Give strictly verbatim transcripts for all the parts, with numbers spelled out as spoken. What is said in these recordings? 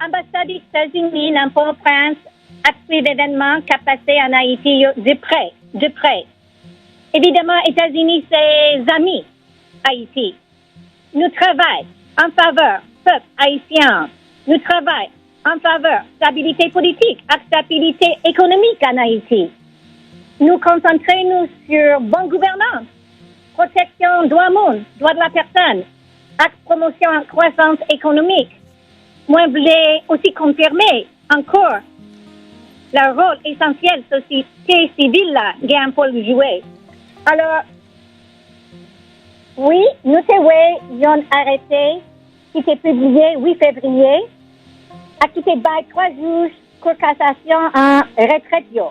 Anbasad Etazini nan Pòtoprens ap swiv evènman k ap pase ann Ayiti yo de prè, de prè. Evidaman, Etazini se zanmi Ayiti. Nou travay an favè pèp ayisyen an. Nou travay an favè stabilite politik ak stabilite ekonomik ann Ayiti. Nou konsantre nou sou bon gouvènans, pwoteksyon dwa moun, dwa de la pèsòn, ak pwomosyon kwasans ekonomik. Mwen vle osi konfime ankò le wòl esansyèl sosyete sivil la gen pou l jwe. Alò, wi, nou te wè yon arete ki te pibliye uit fevriye ak ki te bay twa jij Kou Kasasyon an retrèt yo.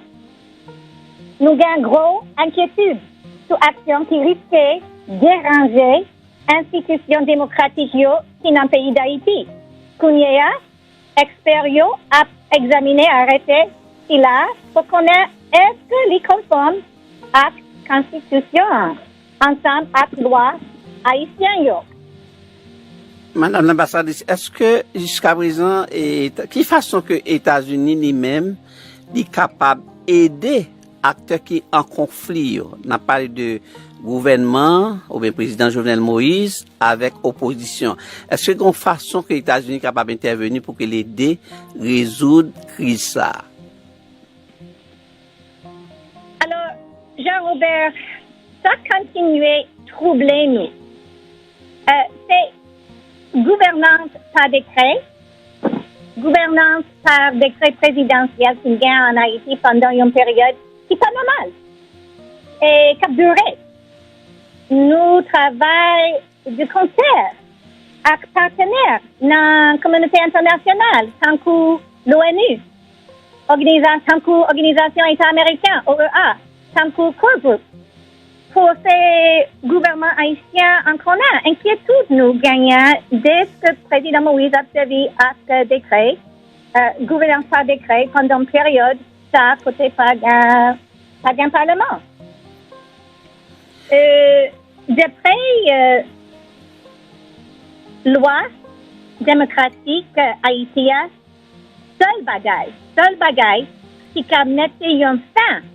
Nou gen gwo enkyetid sou aksyon ki riske deranje enstitisyon demokratik yo ki nan peyi Dayiti. Kounye a, ekspè yo ap egzamine arete sila pou konnen èske li konfòm ak konstitisyon an ansanm ak lwa ayisyen yo. Madam Lanbasadris, èske jiskaprezan, ki fason ke Etazini li menm li kapab ede aktè ki an konfli yo? N ap pale de gouvènman an oubyen prezidan Jovenel Moïse avèk opozisyon. Èske gen yon fason ke Etazini kapab entèveni pou ke l ede rezoud kriz sa a? Alò, Jean Robert, sa kontinye twouble nou. Se gouvènans pa dekrè, gouvènans pa dekrè prezidansyèl ki gen ann Ayiti pandan yon peryòd ki pa nòmal e k ap dire. Nou travay de konsè ak patnè nan kominote entènasyonal, tankou l'ONU, tankou Òganizasyon Eta Ameriken, O E A, tankou Core Group, pou fè gouvènman ayisyen an konnen enkyetid nou genyen dèske Prezidan Moïse ap sèvi ak dekrè, gouvènans pa dekrè, pandan peryòd sa kote pa gen pa gen palman. Dapre lwa demokratik Ayiti a, sèl bagay, sèl bagay ki ka mete yon fen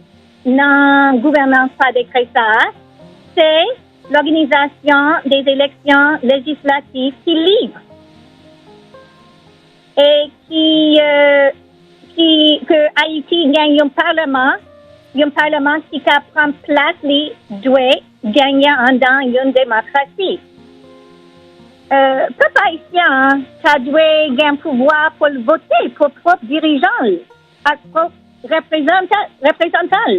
nan gouvènans pa dekrè sa a, se lòganizasyon de eleksyon lejislatif ki lib e ki, ki ke Ayiti gen yon palman, yon palman ki ka pran plas li dwe genyen andan yon demokrasi. Pèp ayisyen an ta dwe gen pouvwa pou l vote pou pwòp dirijan l ak pwòp reprezantan l.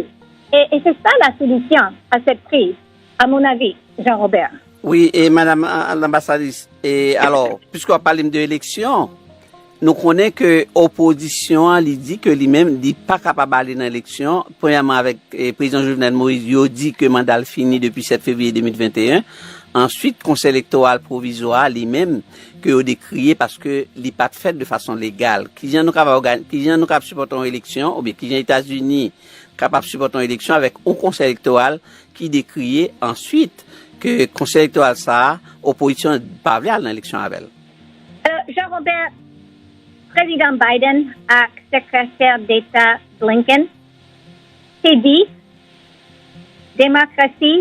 E se sa la solisyon a sèt kriz, a mon avi, Jean Robert. Wi, e madam lanbasadris, e alò, piske w ap pale m de eleksyon, nou konnen ke opozisyon an li di ke li menm li pa kapab ale nan eleksyon. Premyèman, avèk prezidan Jovenel Moïse, yo di ke manda l fini depi sèt fevriye de mil venteyen. Answit, Konsèy Elektoral Pwovizwa a li menm ke yo dekriye paske li pa t fèt de fason legal. Kijan nou kapab ògani, kijan nou kapab sipòte yon eleksyon oubyen kijan Etazini kapab sipòte yon eleksyon avèk yon Konsèy Elektoral ki dekriye answit ke Konsèy Elektoral sa a, opozisyon an pa vle al nan eleksyon avè l? Jean Robert, Prezidan Biden ak Sekretè Deta Blinken te di demokrasi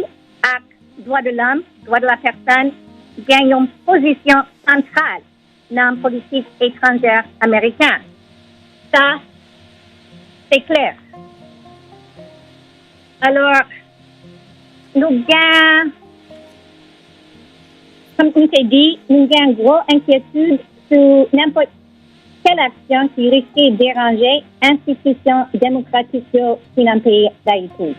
ak dwa de lòm, dwa de la pèsòn, gen yon pozisyon santral nan politik etranjè ameriken. Sa, se klè. Alò, nou gen, kòm m te di, nou gen gwo enkyetid sou nenpòt kèl aksyon ki riske deranje enstitisyon demokratik yo ki nan peyi Dayiti.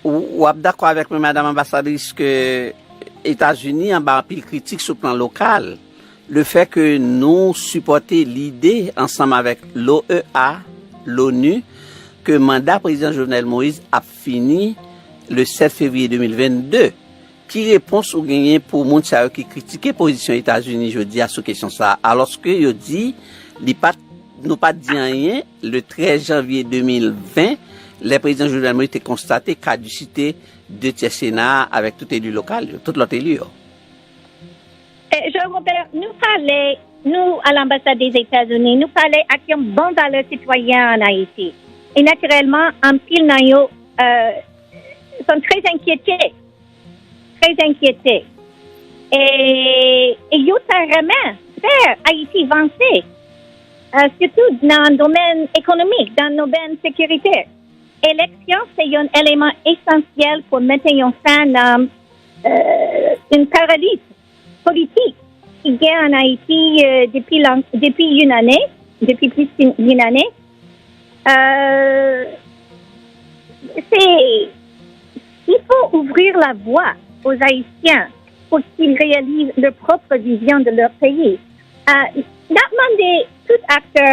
W ap dakò avèk mwen, madam anbasadris, ke Etazini anba anpil kritik sou plan lokal. Lefè ke nou sipòte lide ansanm avèk l'OEA, l'ONU, ke manda prezidan Jovenel Moïse ap fini le sèt fevriye de mil vennde. Ki repons ou genyen pou moun sa yo ki kritike pozisyon Etazini jodi a sou kesyon sa a, alòske yo di li pa t, nou pa t di anyen le trèz janvye de mil ven, lè prezidan Jovenel Moïse te konstate kadisite de tyè Sena a avèk tout eli lokal yo, tout lòt eli yo? Jean Robert, nou pale nou, a l anbasad Dèzetazini, nou pale ak yon bon valè sitwayen ann Ayiti. E natirèlman, anpil nan yo euh, sont très inquiétés, très inquiétés. E, e yo ta renmen fè Ayiti vanse, euh, sitou nan domèn ekonomik, nan domèn sekirite. Eleksyon se yon eleman esansyèl pou mete yon fen nan euh, yon paraliz politik ki gen ann Ayiti euh, depi, lan- depi yon ane, depi plis ki yon ane. Euh, c'est, il faut ouvrir la voie aux Haïtiens pour qu'ils réalisent leur propre vision de leur pays. Euh, n ap mande tout aktè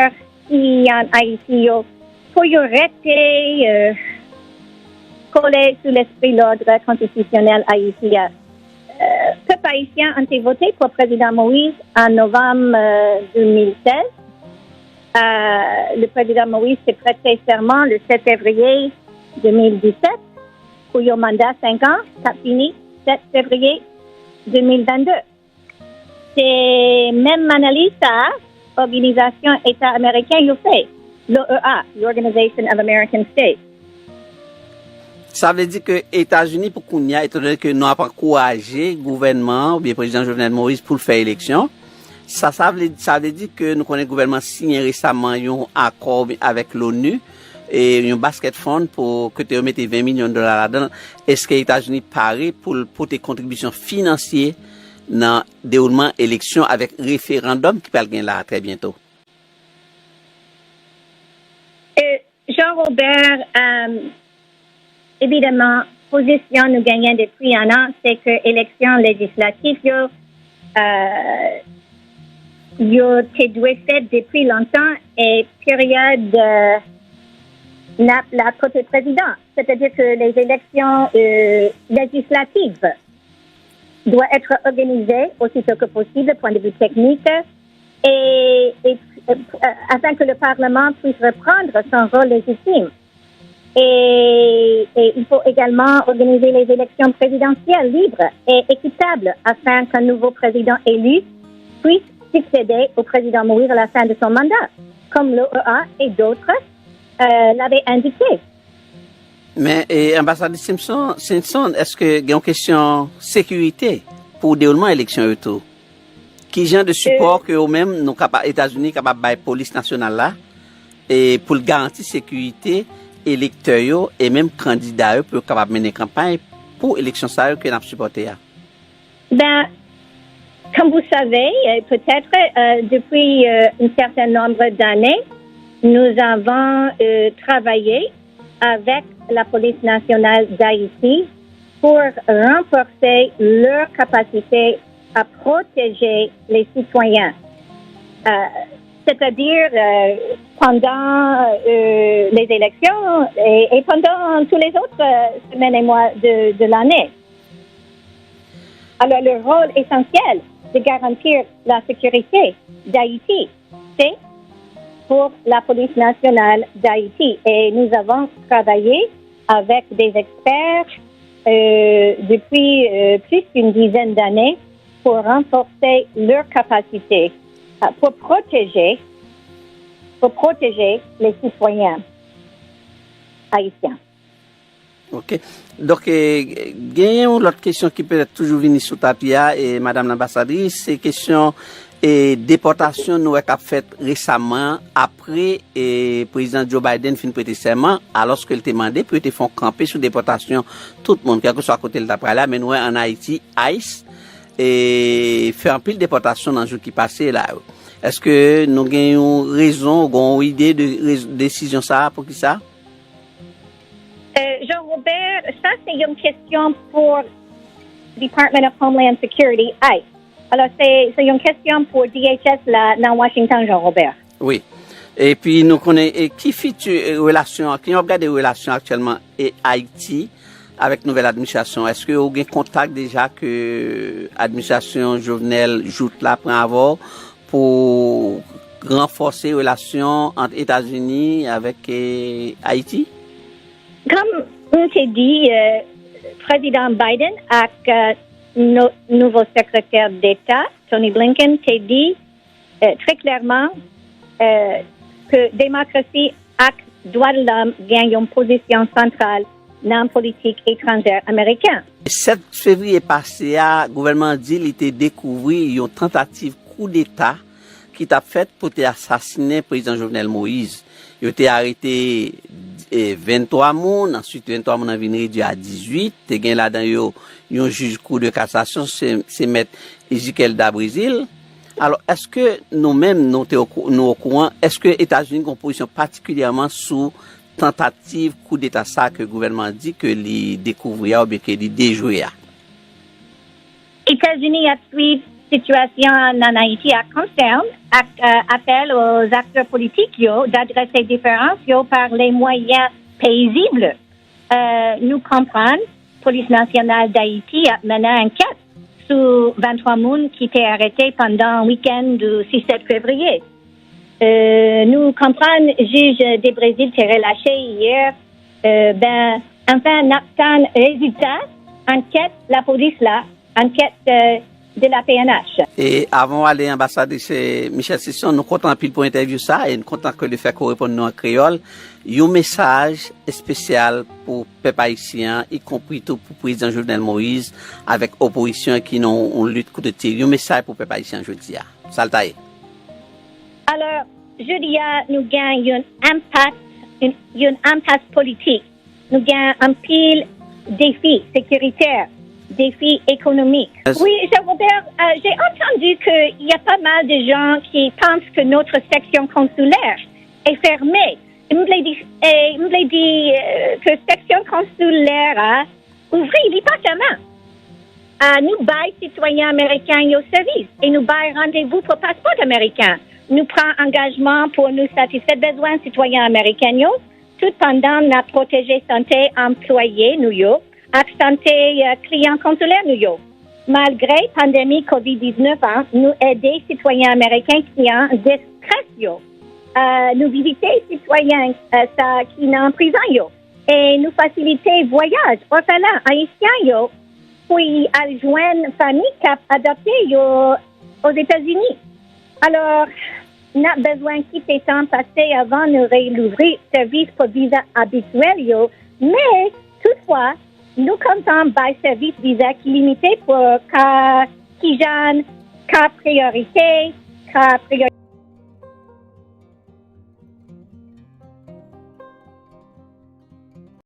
ki ann Ayiti yo pou yo rete euh, kole sou lespri lòd konstitisyonèl Ayiti a. Euh, pèp ayisyen an te vote pou Prezidan Moïse an novanm euh, deux mille seize. Euh, le président Moïse s'est prêté serment le sept février deux mille dix-sept pour un mandat cinq ans, qui a fini sept février deux mille vingt-deux. Se menm analiz sa a, Òganizasyon Eta Ameriken yo fè, l'O E A, l'Organization of American States. Sa vle di ke Etazini pou kounye a, etandone ke nou ap ankouraje gouvènman an oubyen prezidan Jovenel Moïse pou l fè eleksyon, sa, sa vle, sa vle di ke nou konnen gouvènman siyen resaman yon akò avèk l'ONU, e yon basket fund pou kote yo mete ven milyon dola ladan l. Èske Etazini pare pou l pote kontribisyon finansye nan dewoulman eleksyon avèk referandòm ki pral gen la trè byento? Euh, Jean Robert, euh, evidaman, pozisyon nou genyen depi yon an, se ke eleksyon lejislatif yo, euh, yo te dwe fèt depi lontan e peryòd euh, n ap la kote prezidan. C'est-à-dire que les élections euh, législatives doivent être organisées aussitôt que possible, point de vue technique, et, et, euh, afin que le Parlement puisse reprendre son rôle légitime. Et, et il faut également organiser les élections présidentielles libres et équitables afin qu'un nouveau président élu puisse succéder au président Moïse à la fin de son mandat, comme l'O E A et d'autres euh, l'avaient indiqué. Men, e, anbasadè Simpson, Simpson, èske gen yon kesyon sekirite pou dewoulman eleksyon yo tou? Ki jan de sipò ke ou menm nou kapab, Etazini kapab bay polis nasyonal la e pou l garanti sekirite elektè yo e menm kandida yo pou yo kapab mennen kanpay pou eleksyon sa yo ke n ap sipòte a? Ben, comme vous savez, euh, peut-être euh, depuis euh, un certain nombre d'années, nous avons euh, travaillé avec la Police nationale d'Haïti pour renforcer leur capacité à protéger les citoyens. Euh, c'est-à-dire euh, pendant euh, les élections et, et pendant tous les autres euh, semaines et mois de, de l'année. Alors, le rôle essentiel de garantir la sécurité d'Haïti, c'est pour la Police nationale d'Haïti. Et nous avons travaillé avec des experts euh, depuis euh, plus qu'une dizaine d'années pour renforcer leur capacité euh, pour protéger, pour protéger les citoyens haïtiens. Ok. Donk, e, gen yon lòt kesyon ki petèt toujou vini sou tapi a, e, Madanm Lanbasadris, se kesyon e, depòtasyon nou wè k ap fèt resaman apre e, Prezidan Joe Biden fin prete sèman, alòske l te mande pou yo te fè yon kanpe sou depòtasyon tout moun, kèlkeswa kote l ta prale a, men nou wè ann Ayiti, ICE, e, fè anpil depòtasyon nan jou ki pase la yo. Èske nou gen yon rezon, gen yon ide de rez- desizyon sa a, poukisa? Euh, Jean-Robert, ça c'est une question pour Department of Homeland Security, ICE. Alors c'est c'est une question pour D H S la dans Washington, Jean-Robert. Wi. Epi nou konnen e ki fiti e, relasyon, ki w ap gade relasyon aktyèlman e Ayiti avèk nouvèl administrasyon? Èske ou gen kontak deja ke administrasyon Jovenel Jouthe la pran avè w pou ranfòse relasyon ant Etazini avèk e, Ayiti? Comme on te dit, euh, Président Biden ak euh, no, nouveau secrétaire d'État, Tony Blinken, te dit eh, trè klèman, eh, ke demokrasi ak dwa de lòm gen yon pozisyon santral nan politik etranjè ameriken. Sèt fevriye pase a, gouvènman an di li te dekouvri yon tantativ koudeta ki t ap fèt pou te asasinen Prezidan Jovenel Moïse. Yo te arete, eh, venntwa moun, answit venntwa moun nan vin redui a dizuit. Te gen ladan yo yon jij Kou de Kasasyon, se, se mèt Ezikiel Dabrésil. Alò, èske nou menm, nou te okou-, nou okouran, èske Etazini gen yon pozisyon patikilyèman sou tantativ koudeta sa ke gouvènman an di ke li dekouvri a oubyen ke li dejwe a? Etazini ap swiv sitiyasyon an nan Ayiti ak konsèn, ak, eh, apèl aux acteurs politiques yo d'adresser différends yo par les moyens paisibles. Eh, nou konprann Polis Nasyonal Dayiti ap mennen ankèt sou venntwa moun ki te arete pandan wikenn du sèt fevriye. Eh, nou konprann jij Dabrésil te relache yè. Eh, ben, anfen, n ap tann rezilta ankèt lapolis la, ankèt, eh, de la P N H. E avan w ale, Anbasadris, eh, Michèle Cesson, nou kontan anpil pou entèvyou sa a e nou kontan ke le fè ke w reponn nou an kreyòl. Yon mesaj espesyal pou pèp ayisyen an, ikonpri tou pou Prezidan Jovenel Moïse avèk opozisyon an ki nan yon lit kout tir. Yon mesaj pou pèp ayisyen an jodi a. Sa l ta ye? Alò, jodi a, nou gen yon enpas, yon, yon enpas politik. Nou gen anpil defi sekiritè, defi économique. Oui, Jean-Robert, euh, j'ai entendu qu'il y a pas mal de gens qui pensent que notre section consulaire est fermée. M vle di, eh, m vle di, eh, ke seksyon konsilè a ouvri, li pa fèmen. Ah, nou bay sitwayen ameriken yo sèvis e nou bay randevou pou paspò ameriken. Nou pran angajman pou nou satisfè bezwen sitwayen ameriken yo, tout pandan n ap pwoteje sante anplwaye nou yo ak sante, eh, kliyan konsilè nou yo. Malgre pandemi kovid diznèf an, nou ede sitwayen ameriken ki an destrès yo. Eh, nou vizite sitwayen, eh, sa ki nan prizon yo. E nou fasilite vwayaj òfelen ayisyen yo pou y al jwenn fanmi k ap adopte yo Ozetazini. Alò, n ap bezwen kite tan pase avan nou relouvri sèvis pou viza abityèl yo, men, toutfwa, nou kontan bay sèvis viza ki limite pou ka kijan, ka priyorite, ka priyorite.